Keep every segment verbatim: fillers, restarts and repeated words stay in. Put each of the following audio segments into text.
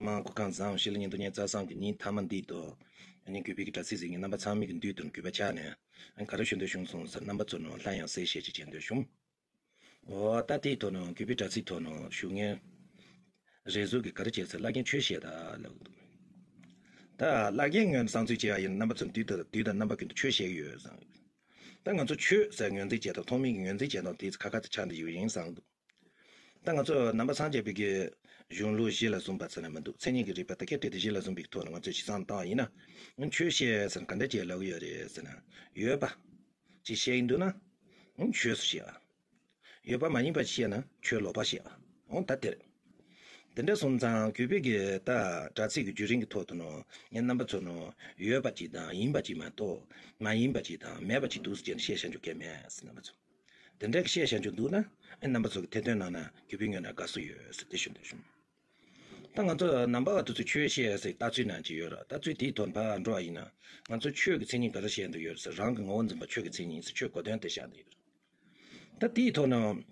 མ་སྐུ་ཁམས་བཟང་། ཕྱི་ལོ་ཉིས་སྟོང་ཉི་ཤུ་རྩ་གསུམ་གྱི་ཉིན་མཐའ་མ་འདི་དུ་ཨ་ནི་གུས་པའི་གི་དྲ་ཚིགས་གཟིགས་མཁན་རྣམ་པ་ཚང་མའི་གི་མདུན་དུ་གུས་པ་ཆགས་ནས་ཨ་ནི་ག་རེ་ཞུ་འདོད་བྱུང་སོང་ཟེར། རྣམ་པ་ཚོ་ནང་ལྷན་ཡང་གསལ་བཤད་ཅིག་བྱེད་འདོད་བྱུང་། འོ་ད་དེའི་ཐོག་ནས་གུས་པའི་དྲ་ཚིགས་ཐོག་ནས་ཞུ་མཁན་རེ་ཟུང་གིས་ག་རེ་བྱས་ཟེར། བླ་རྒན་ཆོས་བཤད་ད་ལབ་འདུག་ད་བླ་རྒན་ངོས་ནས་བསམ་ཚུལ་བྱས་པ་ཡིན་ན། རྣམ་པ་ཚོ་དུས་དང་དུས་དང་རྣམ་པ་ཀུན་ཏུ་ཆོས་བཤད་ཀྱི་ཡོད་བསམ། ད་ང་ཚོ་ཆོས་ཟེར་ངོས་འཛིན་བྱེད་སྟངས། ཐོག་མའི་གི་ངོས་འཛིན་བྱེད་སྟངས་དེ་ཁ་ཁ་ཚ་ཆགས་འདི་ཡོད་ཡིན་བསམ་འདུག་ད་ང་ཚོ་ནང་པ་སངས་རྒྱས་པའི་གི་གཞུང་ལུགས་གཞི་ལ་བཟུང་བ་ཟེར་ན་མི་འདུག་མཚན་ཉིད་ཀྱི་རིགས་པ་དེ་སྐད་བྲིས་ཏེ་གཞི་ལ་བཟུང་བའི་ཐོག་ནས་ང་ཚོས་ཞིབ་བསམ་བཏང་ཡིན་ན། ཆོས་བཤད་ཟེར་ན་ག་འདྲ་བྱས་ལབ་ཀྱི་ཡོད་རེད་ཟེར་ན། ཡོད་པ་ཅིག་བཤད་ཀྱི་འདུག་ན་ཆོས་སུ་བཤད་པ། ཡོད་པ་མ་ཡིན་པ་ཅིག་བཤད་ན་ཆོས་ལོག་པ་བཤད་པ། འོ་ད་དེ་རེད། དེ་འདྲ་སོང་ཙང་གུས་པའི་གི་ད་དྲ་ཚིགས་ཀྱི་བརྒྱུད་རིམ་གྱི་ཐོག་ཏུ་ནོ་ངས་རྣམ་པ་ཚོ་ནོ་ཡོད་པ་ཅིག་དང་ཡིན་པ་ཅིག་མ་གཏོགས། མ་ཡིན་པ་ཅིག་དང་མེད་པ་ཅིག་འདུག་ཟེར་ནས་བཤད་བཞག་རྒྱུ་གལ་མེད་ཟེར། རྣམ་པ་ཚོ་དེ་འདྲ་བཤད་བཞག་རྒྱུ་འདུག་ན་ཨེ་རྣམ་པ་ཚོ་གི་ཐེར་འདོན་གནང་ན་གུས་པའི་ངོས་ནས་དགའ་བསུ་ཡོད་ཟེར་དེ་ཞུ་འདོད་བྱུང་། ད་ང་ཚོ་ནང་པ་བ་དེ་ཚོ་ཆོས་བཤད་ཟེར་ལྟ་ཚུལ་ནང་ཅིག་ཡོད་ར། ལྟ་ཚུལ་དེའི་ཐོག་ཕར་འགྲོ་བ་ཡིན་ན་ང་ཚོ་ཆོས་ཀྱི་མཚན་ཉིད་ག་རེ་བཤད་འདོད་ཡོད་ཟེར། རང་གི་ངོ་བོ་འཛིན་པ་ཆོས་ཀྱི་མཚན་ཉིད་ཟེར་ཆོས་གོ་དོན་དེ་བཤད་འདོད་ཡོད་ར། ད་དེའི་ཐོག་ནས་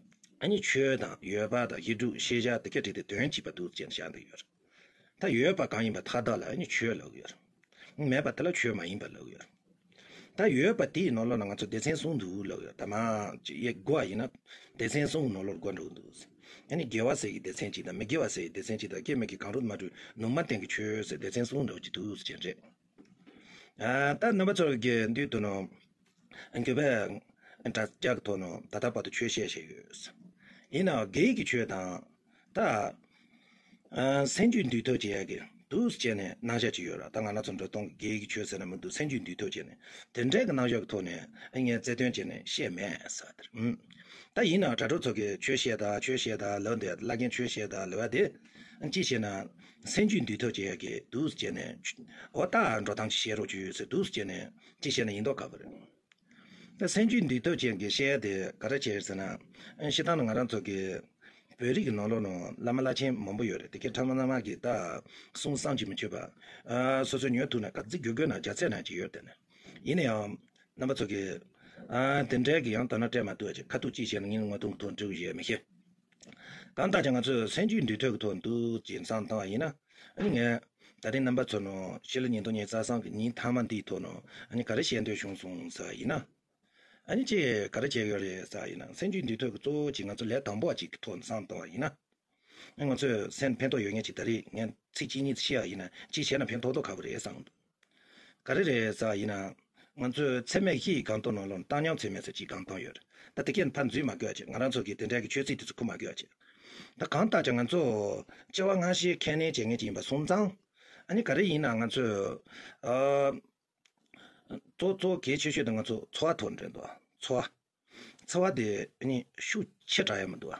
ཨ་ནི་ཆོས་དང་ཡོད་པ་དང་ཡིག་འབྲུ་ཤེས་བྱ་དེ་སྐད་བྲིས་ཏེ་དོན་གཅིག་པ་འདུག་ཅེས་བཤད་འདོད་ཡོད་ར། ད་ཡོད་པ་གང་ཡིན་པ་མཐའ་དག་ལ་ཨ་ནི་ཆོས་ལབ་ཀྱི་ཡོད་ར། མེད་པ་དེ་ལ་ཆོས་མ་ཡིན་པ་ལབ་ཀྱི་ཡོད་ར། ད་ཡོད་པ་དེའི་ནང་ལོགས་ན་ང་ཚོ་སྡེ་ཚན་གསུམ་འདུག་ལབ་ཡོད། ད་མ་ཅིག་ཡེ་དགོས་པ་ཡིན་ན་སྡེ་ཚན་གསུམ་ནང་ལོགས་དགོས་འགྲོ་གི་འདུག་ཨ་ནི་དགེ་བ་ཟེར་གྱི་སྡེ་ཚན་གཅིག་དང་མི་དགེ་བ་ཟེར་གྱི་སྡེ་ཚན་གཅིག་དང་སྐྱེ་མེད་ཀྱི་གང་རུང་མ་གྲུབ་ནུས་མ་ལྡན་གྱི་ཆོས་ཟེར་སྡེ་ཚན་གསུམ་འདྲ་བོ་ཅིག་འདུག་ཟེར་གྱི་རེད། ཨ་ད་རྣམ་པ་ཚོ་གི་མདུན་དུ་ནོ་གུས་པས་དྲ་རྒྱ་གི་ཐོག་ནོ་ད་ལྟ་བར་དུ་ཆོས་བཤད་བཤད་ཡོད། ཡིན་ནའང་དགེ་བའི་གི་ཆོས་དང་ད་ཨ་སེམས་རྒྱུད་འདུལ་ཐབས་བྱེད་ཡ་གི་འདུག་ཟེར་ནས་གནང་བཞག་ཅིག་ཡོད་ར། ད་ང་རང་ཚོ་འགྲོ་སྟངས་ཀྱི་དགེ་བའི་གི་ཆོས་ཟེར་ན་མི་འདུག་སེམས་རྒྱུད་འདུལ་ཐབས་བྱས་ནས་དེ་འདྲའི་གི་གནང་བཞག་གི་ཐོག་ནས་ཨ་ངས་རྩལ་འདོན་བྱས་ནས་བཤད་མེད་ཟེར་བ་དེ་རེད། ཨུམ། ད་ཡིན་ནའང་དྲ་གྲོགས་ཚོ་གིས་ཆོས་བཤད་ད་ཆོས་བཤད་ད་ལབ་འདི་བླ་རྒན་ཆོས་བཤད་ད་ལབ་པ་དེ་ཅི་བྱས་ན་སེམས་རྒྱུད་འདུལ་ཐབས་བྱེད་ཡ་གི་འདུག་ཟེར་ནས་འོ་ད་འགྲོ་སྟངས་ཅིག་བཤད་རོགས་བྱོས་ཟེར་འདུག་ཟེར་ནས་ཅི་བཤད་ན་ཡིན་མདོག་ཁ་པོ་རེད། ད་སེམས་རྒྱུད་འདུལ་ཐབས་ཅན་གྱི་བཤད་ཡ་དེ་ག་རེ་བྱས་ཟེར་ན། ཨ་སྤྱིར་བཏང་ནི་ང་རང་ཚོ་གི་བོད་རིགས་ཀྱི་ནང་ལོགས་ནང་བླ་མ་བླ་ཆེན་མང་པོ་ཡོད་རེད། དེ་གའི་ཕྲ་མ་བླ་མ་གི་ད་གསུང་བསམ་གྱིས་མི་ཁྱབ་པ། ཨ་སོ་སོ་ཉོན་ཐུབ་ན་ག་ཚོད་དགོས་དགོས་ན་རྒྱ་ཚད་ན་ཅིག་ཡོད་དེ་ནི། ཡིན་ན་ཡང་རྣམ་པ་ཚོ་གི་ཨ་དེ་འདྲའི་གི་ཡང་དོ་སྣང་སྤྲད་མ་ཐུབ་པ་ཅིག་ཁ་ཐུག་ཅིག་བཤད་ན་ངས་དངོས་དོན་ཐོག་འགྲིག་ཡོད་མི་ཤེས། གང་ལྟར་ཀྱང་ང་ཚོས་སེམས་རྒྱུད་འདུལ་ཐབས་ཀྱི་ཐོག་འདུག་ཅེས་བསམ་བཏང་བ་ཡིན་ན། ཨ་ནི་ངས་ད་རིང་རྣམ་པ་ཚོ་ནང་ཕྱི་ལོ་ཉིས་སྟོང་ཉི་ཤུ་རྩ་གསུམ་གྱི་ཉིན་མཐའ་མ་འདིའི་ཐོག་ནང་ཨ་ནི་ག་རེ་བཤད་འདོད་བྱུང་སོང་ཟེར་བ་ཡིན་ན། ཨ་ནི་ཅིག་ག་རེ་བྱས་ཡོད་རེད་ཟེར་བ་ཡིན་ན་སེམས་རྒྱུད་འདུལ་ཐབས་ཀྱི་གཙོ་བོ་ཅིག་ང་ཚོ་ལས་དང་པོ་བ་ཅིག་གི་ཐོག་ནས་བསམ་བཏང་བ་ཡིན་ན། ཨ་ང་ཚོས་སེམས་ཕན་ཐོགས་ཡོད་མཁན་ཅིག་ད་རེས་ངས་ཚིག་གཅིག་གཉིས་བཤད་བ་ཡིན་ན་ཅིག་བྱས་ན་ཕན་ཐོགས་ཐོགས་ཁ་པོ་རེད་བསམ་འདུག་ག་རེ་རེད་ཟེར་བ་ཡིན་ན། ང་ཚོའི་འཚེ་མེད་བཞི་ཡི་སྒང་སྟེང་ནང་ལོགས་ནས་བཏང་སྙོམས་འཚེ་མེད་ཟེར་གཅིག་སྒང་སྟེང་ཡོད་རེད། ད་དེ་གས་ཕར་འཛུལ་མ་དགོས་ཡ་བྱས། ང་རང་ཚོ་གིས་དེ་འདྲ་གི་ཆོས་ཚིག་དེ་ཚོ་ཁུར་མ་དགོས་ཡ་བྱས། ད་གང་ལྟར་ཀྱང་ང་ཚོ་སྐྱེ་བ་སྔ་ཕྱི་ཁས་ལེན་བྱེད་མཁན་ཅིག་ཡིན་པ་སོང་ཙང་། ཨ་ནི་ག་རེ་ཡིན་ན་ང་ཚོས་ཨ་གཙོ་གཙོ་གལ་ཆེ་ཤོས་དེ་ང་ཚོ་འཚོ་བ་ཐོག་འདྲེན་འདུག་འཚོ་བ། འཚོ་བ་དེ་ཨ་ནི་ཤུགས་ཆེ་དྲགས་ཡ་མི་འདུག་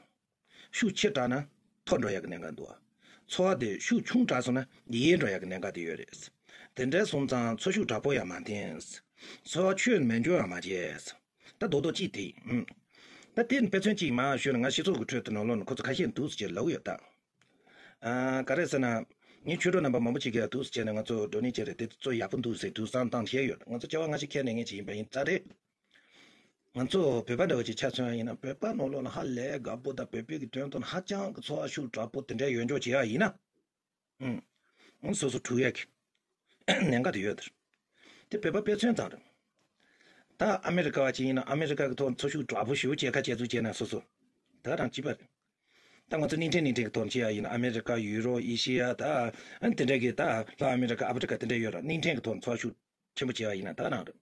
ཤུགས་ཆེ་དྲགས་ན་མཐོ་འགྲོ་ཡག་གི་གནད་འགག་འདུག་འཚོ་བ་དེ་ཤུགས་ཆུང་དྲགས་སོང་ན་ཡལ་འགྲོ་ཡག་གི་གནད་འགག་དེ་ཡོད་རེད། དེ་འདྲ་སོང་ཙང་འཚོ་ཤུགས་དྲག་པོ་ཡང་མ་འཐེན། འཚོ་བ་ཆོས་མེད་འཇོག་ཡང་མ་བྱས། ད་རྡོག་རྡོག་གཅིག་དེ་ཡིན། ད་དེ་ནི་དཔེ་མཚོན་གཅིག་མར་ཞུས་ན་ང་སྤྱི་ཚོགས་ཀྱི་ཁྲོད་དུ་ནང་ལོགས་ནས་ཁོ་ཚོ་ཁ་ཤས་འདུག་ཟེར་ལབ་ཡོད་ད། ཨ་ག་རེ་ཟེར་ན། ངས་ཆོས་གྲོགས་རྣམ་པ་མང་པོ་ཅིག་གིས་འདུག་ཟེར་ནས་ང་ཚོ་བགྲོ་གླེང་བྱས་རེད། དེ་ཚོ་ཡག་པོ་འདུག་ཟེར་འདུག་བསམ་བཏང་བཤད་ཡོད། ང་ཚོ་སྐྱེ་བ་སྔ་ཕྱི་ཁས་ལེན་མཁན་ཅིག་ཡིན་པ་ཡིན་ཙང་རེད། ང་ཚོ་བོད་པ་འདྲ་བོ་ཅིག་ཆ་མཚོན་ཡ་ཡིན་ན་བོད་པ་ནང་ལོགས་ལ་ཧ་ལས་དགའ་པོ་དང་བོད་པའི་གི་དོན་དུ་ཧ་ཅང་གི་འཚོ་བ་ཤུགས་དྲག་པོ་དེ་འདྲ་ཡོད་འཇོག་བྱེད་ཡ་ཡིན་ན། ཨང་། སོ་སོ་འཁྲུག་ཡ་གི་གནད་འགག་དེ་ཡོད་དེ། དེ་བོད་པ་དཔེ་མཚོན་ཙམ་རེད། ད་ཨ་མེ་རི་ཀ་བ་ཅིག་ཡིན་ན་ཨ་མེ་རི་ཀ་གི་ཐོག་འཚོ་ཤུགས་དྲག་པོ་ཞེ་པོ་བྱེད་ཁ་བྱེད་ཚུལ་བྱས་ན་སོ་སོ་ད་རང་གཅིག་པ་རེད། ད་ང་ཚོ་གླིང་ཕྲན་གླིང་ཕྲན་གི་ཐོག་ནས་བྱེད་ཡ་ཡིན་ན་ཨ་མེ་རི་ཀ་ཡུ་རོབ་ཨེ་ཤི་ཡ་ད་ཨ་དེ་འདྲ་གི་ད་ལྷོ་ཨ་མེ་རི་ཀ་ཨ་ཕི་རི་ཀ་དེ་འདྲ་ཡོད་ར། གླིང་ཕྲན་གི་ཐོག་ནས་འཚོ་ཤུགས་ཆེན་པོ་བྱེད་པ་ཡིན་ན་ད་རང་རེད།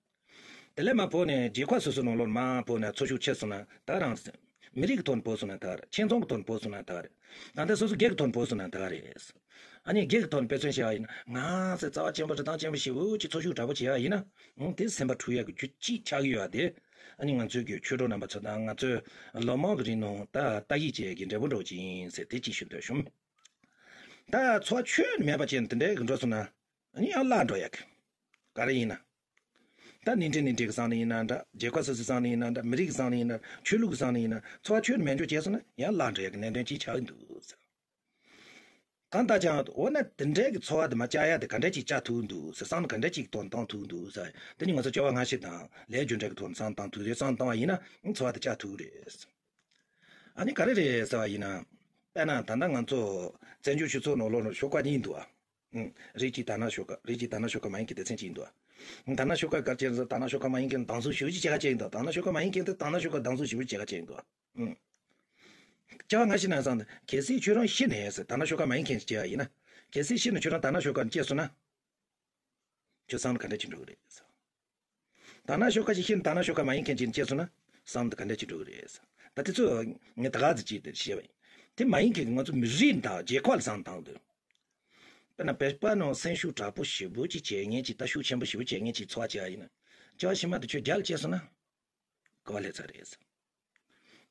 དེ་ལས་མར་བབས་ནས་རྒྱལ་ཁབ་སོ་སོ་ནང་ལོགས་མར་བབས་ནས་འཚོ་ཤུགས་ཆེ་སོང་ན་ད་རང་རེད། མི་རིགས་ཀྱི་ཐོག་ནས་བབས་སོང་ན་ད་རེད། ཁྱིམ་ཚང་གི་ཐོག་ནས་བབས་སོང་ན་ད་རེད། ད་ལྟ་སོ་སོ་སྒེར་གྱི་ཐོག་ནས་བབས་སོང་ན་ད་རེད། ཨ་ནི་སྒེར་གྱི་ཐོག་ནས་དཔེ་མཚོན་བྱས་པ་ཡིན་ན་ང་ཚོས་རྩ་བ་ཆེན་པོ་རི་ཐང་ཆེན་པོ་ཞེ་པོ་ཅིག་འཚོ་ཤུགས་དྲག་པོ་བྱེད་པ་ཡིན་ན་ཨང་དེ་སེམས་པ་འཁྲུག་ཡག་གི་རྒྱུ་གཅིག་ཆགས་ཀྱི་ཡོད་པ་དེ། ཨ་ནི་ང་ཚོའི་གི་ཆོས་གྲོགས་རྣམ་པ་ཚོ་དང་ང་ཚོའི་ལོ་མང་གི་རིང་ནང་ད་ལྟ་ཡིག་བཅས་ཀྱི་འབྲས་བུ་འདྲ་བོ་ཅིག་ཡིན་ཟེར་དེ་གཅིག་ཞུ་འདོད་བྱུང་། ད་འཚོ་བ་ཆོས་ནི་མེད་པ་བྱས་ནས་དེ་འདྲའི་གི་འགྲོ་སོང་ན། ཨ་ནི་ཡང་བརླག་འགྲོ་ཡག་གི། ག་རེ་ཡིན་ན། ད་གླིང་ཕྲན་གླིང་ཕྲན་གྱི་སང་ནས་ཡིན་ན་འདྲ། རྒྱལ་ཁབ་སོ་སོའི་སང་ནས་ཡིན་ན་འདྲ། མི་རིགས་ཀྱི་སང་ནས་ཡིན་ན། ཆོས་ལུགས་ཀྱི་སང་ནས་ཡིན་ན། འཚོ་བ་ཆོས་ནི་མེད་འཇོག་བྱས་སོང་ན་ཡང་བརླག་འགྲོ་ཡག་གི་གནད་དོན་གཅིག་ཆགས་ཀྱི་འདུག་ཟེར། གང་ལྟར་ཀྱང་འོ་ན་དེ་འདྲའི་གི་འཚོ་བ་དེ་མར་བཅག་ཡ་དེ་ག་འདྲ་ཅིག་བཅག་ཐུབ་འདུག་ཟེར། བསམ་བློ་ག་འདྲ་ཅིག་གཏོང་གཏོང་ཐུབ་འདུག་ཟེར། དེ་ནི་ང་ཚོ་སྐྱེ་བ་སྔ་ཕྱི་དང་ལས་རྒྱུ་འབྲས་ཀྱི་ཐོག་ནས་བསམ་བློ་བཏང་ཐུབ་རེད། བསམ་བློ་བཏང་བ་ཡིན་ན་འཚོ་བ་དེ་བཅག་ཐུབ་རེད། ཨ་ནི་ག་རེ་རེད་ཟེར་བ་ཡིན་ན། དཔེར་ན་ད་ལྟ་ང་ཚོ་བཙན་བྱོལ་སྤྱི་ཚོགས་ནང་ལོགས་ནང་ཤོག་ཁག་གཉིས་འདུག་ཨ། ཨུམ། རིགས་གཅིག་དར་ནག་ཤོག་ཁག་རིགས་གཅིག་དར་ནག་ཤོག་ཁག་མ་ཡིན་མཁན་སྡེ་ཚན་གཅིག་འདུག་ཨ། དར་ནག་ཤོག་ཁག་ག་རེ་བྱས་ན་དར་ནག་ཤོག་ཁག་མ་ཡིན་མཁན་སྡང་ཟུག་ཞེ་པོ་ཅིག་བྱེད་ག་བྱེད་ཀྱི་འདུག་དར་ནག་ཤོག་ཁག་མ་ཡིན་མཁན་དེ་དར་ནག་ཤོག་ཁག་སྡང་ཟུག་ཞེ་པོ་བྱེད་ག་བྱེད་ཀྱི་འདུག་ཨུམ། ཅག་ང་ཤི་ན་སང་གལ་སྲིད་ཁྱོད་རང་ཤི་ནས་ཟེར་དར་ནག་ཤོག་ཁག་མ་ཡིན་མཁན་ཅིག་བྱེད་ཡ་ཡིན་ན། གལ་སྲིད་ཤི་ན་ཁྱོད་རང་དར་ནག་ཤོག་ཁག་ནས་སྐྱེས་སོང་ན། ཁྱོད་བསམ་བློ་ག་འདྲ་ཅིག་འགྲོ་གི་རེད་ཟེར། དར་ནག་ཤོག་ཁག་ཅིག་ཤི་ན་དར་ནག་ཤོག་ཁག་མ་ཡིན་མཁན་ཅིག་སྐྱེས་སོང་ན། བསམ་བློ་ག་འདྲ་ཅིག་འགྲོ་གི་རེད་ཟེར། ད་དེ་ཚོ་ངས་ད་ག་ཟེ་ཅིག་དེ་བཤད་པ་ཡིན། དེ་མ་ཡིན་མཁན་ང་ཚོ་མི་རིགས་དང་རྒྱལ་ཁབ་ལ་བསམ་བཏང་དུས། དཔེར་ན་བོད་པ་ནང་སེམས་ཤུགས་དྲག་པོ་ཞེ་པོ་ཅིག་བྱེད་མཁན་ཅིག་ད་ཤུགས་ཆེན་པོ་ཞེ་པོ་བྱེད་མཁན་ཅིག་འཚོ་བ་བྱེད་ཡ་ཡིན་ན། ཅག་ཤི་མ་དེ་ཁྱོད་རྒྱལ་ལ་སྐྱེས་སོང་ན། གོ་བ་ལེན་ཚར་རེད།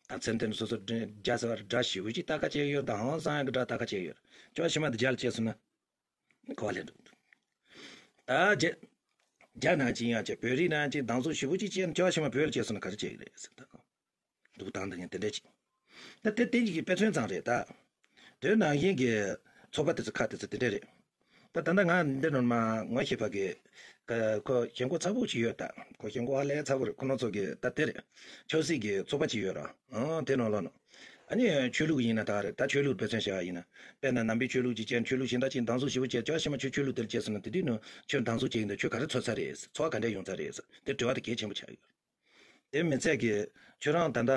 ད་མཚན་དོན་སོ་སོ་རྒྱ་ཟེར་བར་སྒྲ་ཞེ་པོ་ཅིག་ལྟ་ཁ་བྱས་ཡོད་དང་ཧང་སང་ཡག་གི་སྒྲ་ལྟ་ཁ་བྱས་ཡོད། ཅོ་ཤི་མ་དེ་རྒྱལ་སྐྱེས་སོང་ན། གོ་བ་ལེན་འགྲོ་འདུག་ད་རྒྱ་རྒྱ་ནང་ཅིག་ཡང་ཅིག་བོད་རིགས་ནང་ཅིག་སྡང་ཟུག་ཞེ་པོ་ཅིག་བྱས་ན་ཅོ་ཤི་མ་བོད་ལ་སྐྱེས་སོང་ན་ག་རེ་བྱེད་ཀྱི་རེད་ཟེར་ད་གང་འདུག་དང་འདི་ངས་དེ་འདྲས་ཅིག་ད་དེ་དེ་ཅིག་གི་དཔེ་མཚོན་ཙམ་རེད་ད། དོན་ནང་བཞིན་གྱི་ཚོགས་པ་དེ་ཚོ་ཁག་དེ་ཚོ་དེ་འདྲས་རེད། ད་ད་ལྟ་ང་འདི་ནོར་མ་ངོ་ཤེས་པ་གི་ཁོ་ཞེན་ཁོག་ཚ་པོ་ཞིག་ཡོད་ད། ཁོ་ཞེན་ཁོག་ཧ་ལས་ཚ་པོ་རེད། ཁོ་རང་ཚོ་གི་ད་དེ་རེད། ཆབ་སྲིད་ཀྱི་ཚོགས་པ་ཅིག་ཡོད་ར། ཨང་དེ་ནང་ལོགས་ནང་། ཨ་ནི་ཆོས་ལུགས་ཡིན་ན་ད་རེད། ད་ཆོས་ལུགས་དཔེ་མཚོན་བྱས་པ་ཡིན་ན། དཔེར་ན་ནང་པའི་ཆོས་ལུགས་ཅིག་བྱས་ཆོས་ལུགས་གཞན་དག་ཅིག་སྡང་ཟུག་ཞེ་པོ་བྱས་ཅོ་ཤི་མ་ཁྱོད་ཆོས་ལུགས་དེར་སྐྱེས་སོང་ན་དེ་དུས་ནང་ཁྱོད་སྡང་ཟུག་བྱས་ཡིན་ད་ཁྱོད་ག་རེ་ཚོར་ཚར་རེད། ཚོར་བ་ག་འདྲས་ཡོང་ཚར་རེད། དེ་དྲི་བ་དེ་གལ་ཆེན་པོ་ཆགས་ཡོད། དེ་མི་ཚད་ཀྱི་ཁྱོད་རང་ད་ལྟ་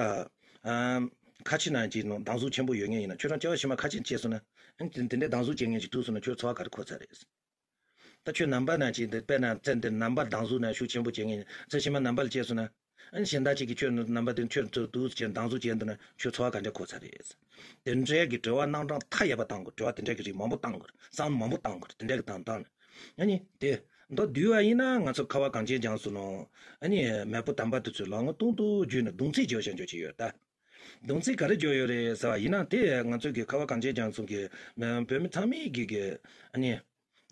ཨམ་ཁ་ཆེ་ནང་གི་ནང་སྡང་ཟུག་ཆེན་པོ་ཡོད་ངེས་ཡིན་ན། ཁྱོད་རང་སྐྱེ་བ་ཕྱི་མ་ཁ་ཆེ་སྐྱེས་སོང་ན། ཨ་ནི་དེ་འདྲའི་སྡང་ཟུག་བྱེད་མཁན་ཞིག་ཐུག་སོང་ན་ཁྱོད་ཚོར་བ་ག་རེ་འཁོར་ཚར་རེད། ད་ཁྱོད་ནང་པ་ནང་གི་འདི་དཔེར་ན་ཚེ་འདིར་ནང་པ་སྡང་ཟུག་ནང་ཤུགས་ཆེན་པོ་བྱེད་ངེས་ཡིན། ཚེ་ཕྱི་མ་ནང་པ་ལ་སྐྱེས་སོང་ན། ཨ་ནི་གཞན་དག་ཅིག་གིས་ཁྱོད་ནང་པ་དེ་ཁྱོད་ཚོ་འདུག་ཟེར་སྡང་ཟུག་བྱས་འདུག་ན་ཁྱོད་ཚོར་བ་ག་འདྲ་འཁོར་ཚར་རེད། དེ་འདྲའི་གི་དྲི་བ་རྣམ་གྲངས་མཐའ་ཡས་པ་བཏང་དགོས། དྲི་བ་དེ་འདྲའི་གི་རིགས་མང་པོ་བཏང་དགོས། བསམ་མང་པོ་བཏང་དགོས། དེ་འདྲའི་གི་བཏང་བཏང་ནས། ཨ་ནི་དེ་མདོར་བསྡུས་པ་ཡིན་ན་ང་ཚོ་ཁ་བ་གངས་ཅན་ལྗོངས་སུ་ནང་ཨ་ནི་མེས་པོ་དམ་པ་དེ་ཚོས་ལོ་ངོ་སྟོང་དུ་བརྒྱུད་ནས་སྡོམ་ཚིག་བརྗོད་བཞིན་བརྗོད་ཀྱི་ཡོད་ད། སྡོམ་ཚིག་ག་རེ་བརྗོད་ཡོད་རེད་ཟེར་བ་ཡིན་ན། དེ་ང་ཚོ་གི་ཁ་བ་གངས་ཅན་ལྗོངས་སུ་གི་བོད་མི་ཚང་མས་གི་གི་ཨ་ནི་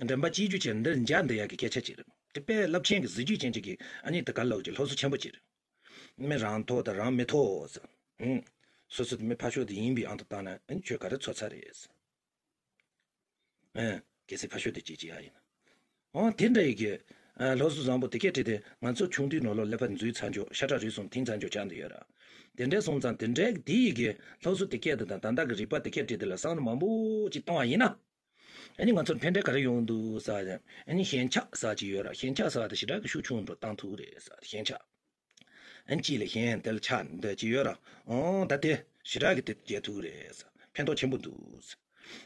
དྲན་པ་གཅིག་གྱུར་ཅན་འདིར་མཇལ་འདི་ཡག་གི་སྐད་ཆ་ཅིག་རེད། དེ་དཔེ་རླབས་ཆེན་གྱི་གཟི་བརྗིད་ཅན་ཅིག་གི་ཨ་ནི་དེ་ག་ལོག་ཅིག་སློབ་གསོ་ཆེན་པོ་ཅིག་རེད། མི་རང་ཐོག་དང་རང་མི་ཐོག་ཟེར། ཧུམ། སོ་སོ་དེ་མི་ཕ་ཤོས་དེ་ཡིན་པའི་ཨང་དུ་བཏང་ན་ཨ་ནི་ཁྱོད་ག་རེ་ཚོར་ཚར་རེད་ཟེར། ཨེ། གལ་སྲིད་ཕ་ཤོས་དེ་སྐྱེས་ཀྱི་ཡ་ཡིན་ན། འོ་དེ་འདྲ་ཡི་གི་ཨ་སློབ་གསོ་བཟང་པོ་དེ་སྐད་བྲིས་ཏེ་ང་ཚོ་ཆུང་དུས་ནང་ལོགས་ཀླད་པ་འཛུལ་ཚར་འཇོག་ཤ་ཁྲག་རུས་གསུམ་ཐིམ་ཚར་འཇོག་ཆགས་འདི་ཡོད་ར། དེ་འདྲའི་སོང་ཙང་དེ་འདྲའི་དེ་ཡི་གི་སློབ་གསོ་དེ་སྐད་དེ་དང་ད་ལྟ་གི་རིག་པ་དེ་སྐད་བྲིས་དེ་ལ་བསམ་བློ་མང་པོ་ཅིག་བཏང་བ་ཡིན་ན། ཨ་ནི་ང་ཚོར་ཕན་འབྲས་ག་རེ་ཡོང་འདུག་ཟེར། ཨ་ནི་ཞེན་ཆགས་ཟེར་ཅིག་ཡོད་ར། ཞེན་ཆགས་ཟེར་བ་དེ་ཞེ་དྲག་གི་ཤུགས་ཆུང་འགྲོ་བཏང་ཐུབ་རེད་ཟེར། ཞེན་ཆགས། ཨ་ནི་གཅིག་ལ་ཞེན་དེ་ལ་ཆགས་འདོད་ཀྱི་ཡོད་ར། འོང་ད་དེ་ཞེ་དྲག་གི་དེ་བྱེད་ཐུབ་རེད། ཕན་ཐོགས་ཆེན་པོ་འདུག་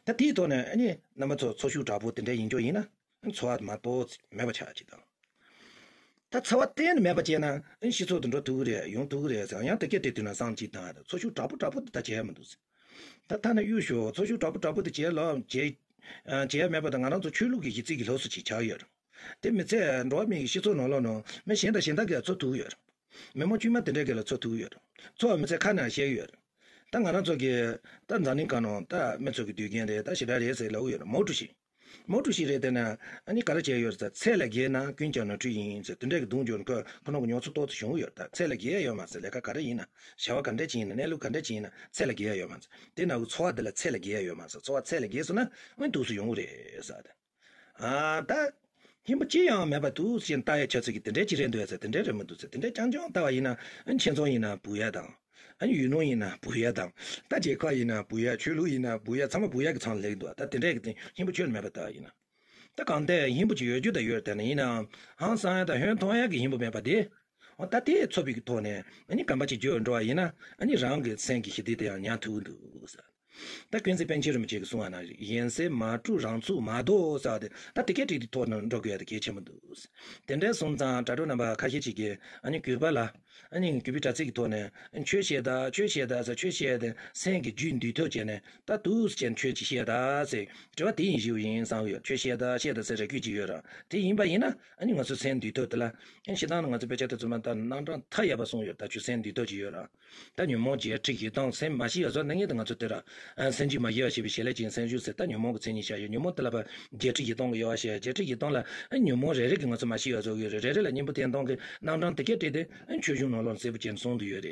ད་དེའི་ཐོག་ནས་ཨ་ནི་རྣམ་པ་ཚོ་ཚོར་ཤུགས་དྲག་པོ་དེ་འདྲ་ཡིན་རྒྱུ་ཡིན་ན། ཚོར་བ་མ་གཏོགས་མེད་པ་ཆགས་ཀྱི་དང་། ད་ཚོར་བ་གཏན་ནས་མེད་པ་བྱས་ན་ཨ་ནི་སྤྱི་ཚོགས་དེ་འགྲོ་ཐུབ་ཀྱི་རེད། ཡོང་ཐུབ་ཀྱི་རེད་ཟེར། ཡང་དེ་སྐད་དེ་དུས་ན་བསམ་གྱི་དང་། ཚོར་ཤུགས་དྲག་པོ་དྲག་པོ་དེ་ད་བྱས་མི་འདུག་ད་ཐ་ན་གཡུག་ཞོག་ཚོར་ཤུགས་དྲག་པོ་དྲག་པོ་དེ་བྱས་ལ་བྱས་བྱས་མེད་པ་དང་། ང་རང་ཚོ་ཆོས་ལུགས་ཀྱི་གཞི་རྩའི་གི་སློབ་གསོ་ཅིག་ཆགས་ཡོད་རེད། དེ་མི་ཚད་འགྲོ་བ་མིའི་སྤྱི་ཚོགས་ནང་ལོགས་ནང་མི་གཞན་དང་གཞན་དག་གིས་ཚོར་ཐུབ་ཡོད། མི་མང་དཀྱུས་མ་དེ་འདྲ་གི་ལ་ཚོར་ཐུབ་ཡོད། ཚོར་བ་མི་ཚད་ཁ་ནས་བཤད་ཡོད། ད་ང་རང་ཚོ་གི་ད་འཛམ་གླིང་སྒང་ནང་ད་མི་ཚོ་གི་དུས་རྒྱུན་རེད། ད་ཞེ་དྲག་རེད་ཟེར་ལབ་ཡོད། མའོ་ཀྲུའུ་ཞི། མའོ་ཀྲུའུ་ཞི་རེད། དེ་ན་ཨ་ནི་ག་རེ་བྱས་ཡོད་ཟེར། ཚད་ལས་བརྒལ་ན་ཀུན་ཀྱང་ནོར་འཁྲུལ་ཡིན་ཟེར། དེ་འདྲ་གི་རྡུང་རྒྱུ་ཁོ་ཁོ་རང་གི་མྱོང་ཚོར་ཏོག་ཙམ་བྱུང་ཡོད། ད་ཚད་ལས་བརྒལ་ཡ་ཡོད་མ་ཟེར། ལས་ཀ་ག་རེ་ཡིན་ན། བྱ་བ་ག་འདྲ་ཅིག་ཡིན་ན། གནས་ལུགས་ག་འདྲ་ཅིག་ཡིན་ན་ཚད་ལས་བརྒལ་ཡ་ཡོད་མ་ཟེར། དེ་ན་གི་ཚོར་བ་དེ་ལ་ཚད་ལས་བརྒལ་ཡ་ཡོད་མ་ཟེར། ཚོར་བ་ཚད་ལས་བརྒལ་སོང་ན་ཨ་ནི་འདུག་སེ་ཡོང་གི་རེད་ཟེར། ད། ཨ། ད། སྙིང་པོ་ཅི་ཡང་མེད་པ་འདུག་ཅེས་ལྟ་ཡ་ཆ་ཚིག་གི་དེ་འདྲའི་ཅི་རེད་འདུག་ཟེར། དེ་འདྲའི་རེད་མི་འདུག་ཟེར། དེ་འདྲའི་རྐྱང་རྐྱང་ལྟ་བ་ཡིན་ན། ཨ་ནི་ཁྱིམ་ཚང་ཡིན་ན་སྦུག་ཡ་དང་། ཨ་ནི་ཡུལ་ལུང་ཡིན་ན་སྦུག་ཡ་དང་། ད་རྒྱལ་ཁབ་ཡིན་ན་སྦུག་ཡ། ཆོས་ལུགས་ཡིན་ན་སྦུག་ཡ། ཚང་མ་སྦུག་ཡ་གི་མཚམས་ལ་སླེབས་འདུག་ད་དེ་འདྲའི་གི་སྙིང་པོ་ཁྱོན་མེད་པ་ལྟ་བ་ཡིན་ན། ད་གང་ལྟར་སྙིང་པོ་ཅིག་ཡོད་རྒྱུ་ད་ཡོད། དེ་ན་ཡིན་ནའང་ཧང་སང་ཡ་དང་ཧོན་ཐོང་ཡ་གི་སྙིང་པོ་མེད་པ་དེ། འོ་ད་དེ་ཚོར་བའི་གི་ཐོག་ནས་ཨ་ནི་གོམ་པ་གཅིག་བརྒྱབ་འགྲོ་བ་ཡིན་ན། ཨ་ནི་རང་གི་སེམས་ཀྱི་ཞི་བདེ་དེ་ཡང་ཉར་ཐུབ་ཀྱི་འདུག་ཟེར། ད་ཀུན་གཟིགས་པཎ་ཆེན་རིན་པོ་ཆེ་གིས་གསུངས་པ་ན། གཞན་སེམས་མ་དཀྲུགས་རང་ཚུགས་མ་ལྡོག་ཟེར་བ་དེ། ད་དེ་སྐད་བྲིས་དེ་ཐོག་ནས་འགྲོ་དགོས་ཡ་དེ་གལ་ཆེན་པོ་འདུག་དེ་འདྲ་སོང་ཙང་དྲ་གྲོགས་རྣམ་པ་ཁ་ཤས་ཅིག་གིས་ཨ་ནི་གུས་པ་ལ། ཨ་ནི་གུས་པའི་དྲ་ཚིགས་ཀྱི་ཐོག་ནས་ཆོས་བཤད་ད་ཆོས་བཤད་ད་ཟེར། ཆོས་བཤད་དེ་སེམས་ཀྱི་རྒྱུད་འདུལ་ཐབས་བྱས་ནས་ད་འདུག་སེ་ཆོས་ཅིག་བཤད་ད་ཟེར། དྲི་བ་དེ་ཡིན་ཞིག་ཡིན་བསམ་གྱི་ཡོད། ཆོས་བཤད་ད་བཤད་ད་ཟེར་རེ་སྐུལ་ཅིག་ཡོད་ར། དེ་ཡིན་པ་ཡིན་ན་ཨ་ནི་ང་ཚོའི་སེམས་འདུལ་ཐབས་དེ་ལ། ཨ་ནི་སྤྱིར་བཏང་ནི་ང་ཚོ་དཔེ་ཆ་དེ་ཚོ་མ་ད་རྣམ་གྲངས་མཐའ་ཡས་པ་གསུངས་ཡོད། ད་ཁྱོད་སེམས་འདུལ་ཐབས་ཅིག་ཡོད་ར། ད་ཉོན་མོངས་བརྒྱད་ཁྲི་བཞི་སྟོང་སེམས་མ་ཞི་བ་ཚོ་ནི་ངེས་དུ་ང་ཚོ་དེ་ར། ཨ། སེམས་རྒྱུད་མ་ཞི་བ་ཞེས་པའི་བྱེད་ལས་ཅན་སེམས་ཞུགས་ཟེར། ད་ཉོན་མོངས་ཀྱི་མཚན་ཉིད་བཤད་ཡོད། ཉོན་མོངས་དེ་ལ་བརྒྱད་ཁྲི་བཞི་སྟོང་གི་དབྱེ་བ་བཤད། བརྒྱད་ཁྲི་བཞི་སྟོང་ལ་ཨ་ཉོན་མོངས་རེ་རེ་གིས་ང་ཚོ་མ་ཞི་བ་བཟོ་གི་ཡོད་རེད། རེ་རེ་ལ་སྙིང་པོ་བསྟན་སྟངས་ཀྱི་རྣམ་གྲངས་དེ་གས་བྲིས་ཏེ་ཨ་ཆོས་གཞུང་ནང་ལོགས་གསལ་པོ་བྱས་ནས་གསུངས་བསྡད་ཡོད་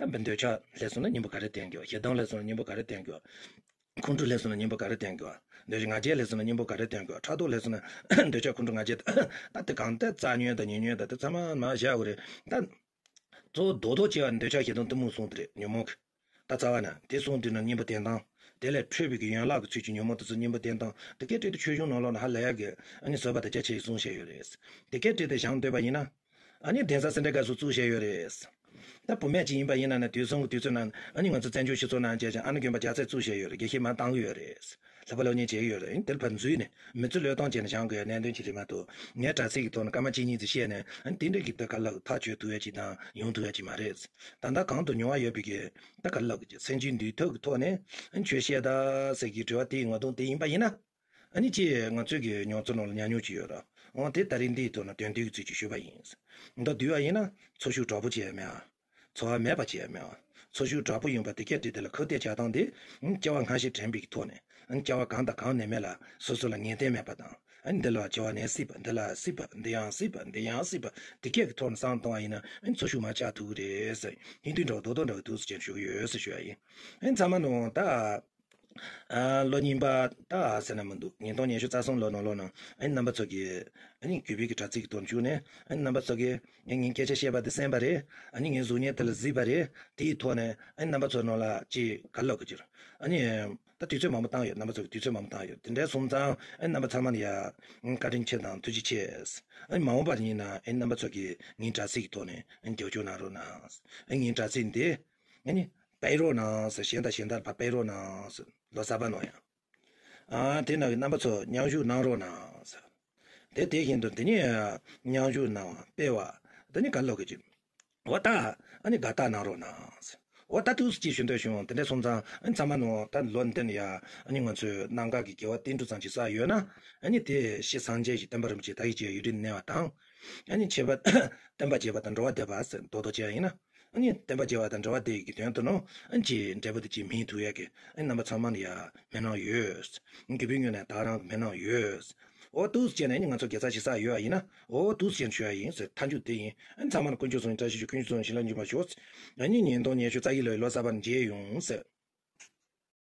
རེད། ད་འདོད་ཆགས་སླེབས་སོང་ན་སྙིང་པོ་ག་རེ་བསྟན་དགོས། ཞེ་སྡང་སླེབས་སོང་ན་སྙིང་པོ་ག་རེ་བསྟན་དགོས། ཁོང་ཁྲོ་སླེབས་སོང་ན་སྙིང་པོ་ག་རེ་བསྟན་དགོས། འདོད་ཆགས་ང་རྒྱལ་སླེབས་སོང་ན་སྙིང་པོ་ག་རེ་བསྟན་དགོས། ཕྲག་དོག་སླེབས་སོང་ན་འདོད་ཆགས་ཁོང་ཁྲོ་ང་རྒྱལ། ད་དེ་གང་ལྟར་རྩ་ཉོན་དང་ཉེ་ཉོན་དང་དེ་ཚང་མ་མར་བཞག་དགོས་རེད། ད་གཙོ་བོ་རྡོག་རྡོག་ཆེ་བ་འདོད་ཆགས་ཞེ་སྡང་གཏི་མུག་གསུམ་དེ་རེད། ཉོན་མོངས་ཀྱི། ད་རྩ་བ་ན་དེ་གསུམ་དེ་ནི་སྙིང་པོ་བསྟན་སྟངས། དེ་ལས་འཕྲོས་པའི་གི་ཡན་ལག་གི་ཚུལ་གྱི་ཉོན་མོངས་དེ་ཚོ་གཉེན་པོ་བསྟེན་སྟངས་དེ་སྐད་བྲིས་ཏེ་ཆོས་གཞུང་ནང་ལོགས་ན་ཧ་ལས་ཡག་གི་ཨ་ནི་བཟོད་པ་དང་རྒྱ་ཆེ་ཡི་གསུང་བཤད་ཡོད་རེད། དེ་སྐད་བྲིས་ཏེ་བཞེངས་སྡོད་པ་ཡིན་ན། ཨ་ནི་གདན་ས་སེ་འབྲས་དགའ་ཚོགས་བཙུགས་བཞག་ཡོད་རེད། ད་བུད་མེད་ཅིག་ཡིན་པ་ཡིན་ན་ནི་དུས་གསུམ་གྱི་དུས་ཚོད་ནང་ཨ་ནི་ང་ཚོ་བཙན་བྱོལ་སྤྱི་ཚོགས་ནང་བྱས་ཀྱང་ཨ་ནི་དགོན་པ་རྒྱལ་སྲས་བཙུགས་བཞག་ཡོད་རེད། དགེ་བཤེས་མར་བཏང་གི་ཡོད་རེད། ལྷག་པ་སློབ་གཉེར་བྱེད་ཀྱི་ཡོད་རེད། ཨ་ནི་དེར་ཕར་འཛུལ་ནས་མི་ཚེ་བློས་གཏོང་བྱས་ནས་བཞེངས་དགོས་གནད་དོན་ཅིག་རེད་མ་གཏོགས། ངས་དྲ་ཚིགས་ཀྱི་ཐོག་ནས་སྐར་མ་གཅིག་གཉིས་ཙམ་བཤད་ནས་ཨ་ནི་དེ་འདྲ་གི་ད་ག་ལ་ཐག་གཅོད་ཐུབ་ཡ་ཅིག་དང་ཡོང་ཐུབ་ཡ་ཅིག་མ་རེད། ད་ལྟ་གང་དུ་མྱོང་བ་ཡོད་པའི་གི་ད་ག་ལ་གི་སེམས་ཅན་འདུལ་ཐབས་ཀྱི་ཐོག་ནས་ཨ་ནི་ཆོས་བཤད་ད་ཟེར་གྱི་དྲི་བ་དེའི་ངོ་གདོང་དེ་ཡིན་པ་ཡིན་ན། ཨ་ནི་ཅིག་ང་ཚོའི་གི་མྱོང་ཚོར་ནང་ལ་ཉམས་མྱོང་ཅིག་ཡོད་ར། འོ་དེ་ད་རིང་འདིའི་ཐོག་ན་དོན་བསྡུས་ཀྱི་ཚུལ་གྱིས་ཞུས་པ་ཡིན། མདོར་བསྡུས་པ་ཡིན་ན་འཚོ་བཞུགས་དྲག་པོ་བྱས་མེད། འཚོ་བ་མེད་པ་བྱས་མེད། འཚོ་བཞུགས་དྲག་པོ་ཡིན་པ་དེ་སྐད་བྲིས་དེ་ལ་ཁ་གཏད་བྱ་སྟངས་དེ་ཨ་ནི་སྐྱེ་བ་སྔ་ཕྱི་དྲན་པའི་གི་ཐོག་ནས་ཨ་ནི་སྐྱེ་བ་གང་དང་གང་ནས་མེད་ལ་སོ་སོ་ལ་ངེས་གཏན་མེད་པ་དང་ཨ་ནི་འདི་ལ་སྐྱེ་བ་ནས་སྲིད་པ་འདི་ལ་སྲིད་པ་འདི་ཡང་སྲིད་པ་འདི་ཡང་སྲིད་པ་དེ་སྐད་ཀྱི་ཐོག་ནས་བསམ་བཏང་བ་ཡིན་ན་ཨ་ནི་འཚོ་བཞུགས་མ་ཆགས་ཐུབ་ཀྱི་རེད་ཟེར་ཡིན་དུས་འདྲ་བོ་རྡོག་རྡོག་འདྲ་བོ་འདུག་ཟེར་ཅན་ཞུ་གི་ཡོད་ཟེར་ཞུ་ཡ་ཡིན། ཨ་ནི་ཚང་མ་ནང་ད། ཨ་ལོ་རྙིང་པ་ད་ཟེར་ན་མི་འདུག་ཉིས་སྟོང་ཉི་ཤུ་རྩ་གསུམ་ལོ་ནང་ལོགས་ནང་ཨ་ནི་རྣམ་པ་ཚོ་གིས་ཨ་ནི་གུས་པའི་གི་དྲ་ཚིགས་ཀྱི་ཐོག་བཅུག་ནས་ཨ་ནི་རྣམ་པ་ཚོ་གིས་ངས་ངའི་སྐད་ཆ་བཤད་པ་དེ་གསན་པ་རེད། ཨ་ནི་ངའི་གཟུགས་བརྙན་དེ་ལ་གཟིགས་པ་རེད། དེའི་ཐོག་ནས་ཨ་ནི་རྣམ་པ་ཚོ་ནང་ལ་ཅིག་ག་ལབ་གི་ཅིག་ཨ་ནི་ད་དུས་ཚོད་མང་པོ་བཏང་ཡོད། རྣམ་པ་ཚོ་གིས་དུས་ཚོད་མང་པོ་བཏང་ཡོད། དེ་འདྲའི་སོང་ཙང་ཨ་ནི་རྣམ་པ་ཚང་མ་ལ་ཡ་བཀའ་དྲིན་ཆེ་དང་ཐུགས་རྗེ་ཆེ། ཨ་ནི་མ་འོངས་པར་ཡིན་ན་ཨ་ནི་རྣམ་པ་ཚོ་གིས་ངའི་དྲ་ཚིགས་ཀྱི་ཐོག་ནས་ཨ་ནི་རྒྱབ་སྐྱོར་གནང་རོགས་གནང་། ཨ་ནི་ངའི་དྲ་ཚིགས་འདི། ཨ་ནི། སྤེལ་རོགས་གནང་ཟེར། གཞན་དང་གཞན་དག་ཕར་སྤེལ་རོགས་གནང་ཟེར། ལོ་གསར་པ་ནང་ཡང་། ཨ་དེ་ནང་གི་རྣམ་པ་ཚོ་མཉམ་ཞུགས་གནང་རོགས་གནང་ཟེར། དེ་དེ་བཞིན་དུ་འདི་ནས་མཉམ་ཞུགས་གནང་བ་སྤེལ་བ། འདི་ནི་ག་ལོག་གི་ཅིག་འོ་ད། ཨ་ནི་དགའ་རྟགས་གནང་རོགས་གནང་ཟེར། འོ་ད་ཏུས་ཅིག་ཞུ་འདོད་བྱུང་། དེ་འདྲ་སོང་ཙང་ཨ་ནི་ཚང་མ་ནང་ད་ལོ་འདི་ནས་ཡ་ཨ་ནི་ང་ཚོས་གནམ་ཁ་གི་དགེ་བ་བསྟན་འགྲོ་ཙམ་ཅིག་བསགས་ཡོད་ན། ཨ་ནི་དེ་ཤི་སངས་རྒྱས་ཀྱི་བསྟན་པ་རིན་པོ་ཆེ་དག་ཡིག་བཅས་ཡུན་རིང་གནས་པ་དང་། ཨ་ནི་ཆོས་པ་བསྟན་པ་རྒྱས་པ་དང་འགྲོ་བ་བདེ་བ་ཟེར་རྡོག་རྡོག་བྱས་ཡིན་ན། ཨ་ནི་བསྟན་པ་རྒྱས་པ་དང་འགྲོ་བ་བདེ་ཡི་གི་དོན་དུ་ནོ། ཨ་ནི་ཅིག་འབྲས་བུ་དེ་ཅིག་སྨིན་ཐུབ་ཡ་གི་ཨ་ནི་རྣམ་པ་ཚང་མ་ལ་ཡ་སྨོན་ལམ་ཡོད། གུས་པའི་ངོས་ནས་ད་རང་གི་སྨོན་ལམ་ཡོད། འོ་ཏུས་བྱས་ནས་ཨ་ནི་ང་ཚོ་དགེ་རྩ་ཞིག་བསགས་ཡོད་ཡིན་ན། འོ་ཏུས་བྱས་ནས་ཞུ་ཡ་ཡིན་ཟེར་མཐའ་མཇུག་དེ་ཡིན། ཨ་ནི་ཚང་མ་ལ་དཀོན་མཆོག་གསུམ་བཀྲ་ཤིས་ཤོག། ཀུན་མཆོག་གསུམ་བྱིན་རླབས་འབྱུང་བར་ཤོག། ཨ་ནི་ཉིས་སྟོང་ཉི་ཤུ་རྩ་བཞི་ལོའི་ལོ་གསར་པར་མཇལ་ཡོང་ཟེར།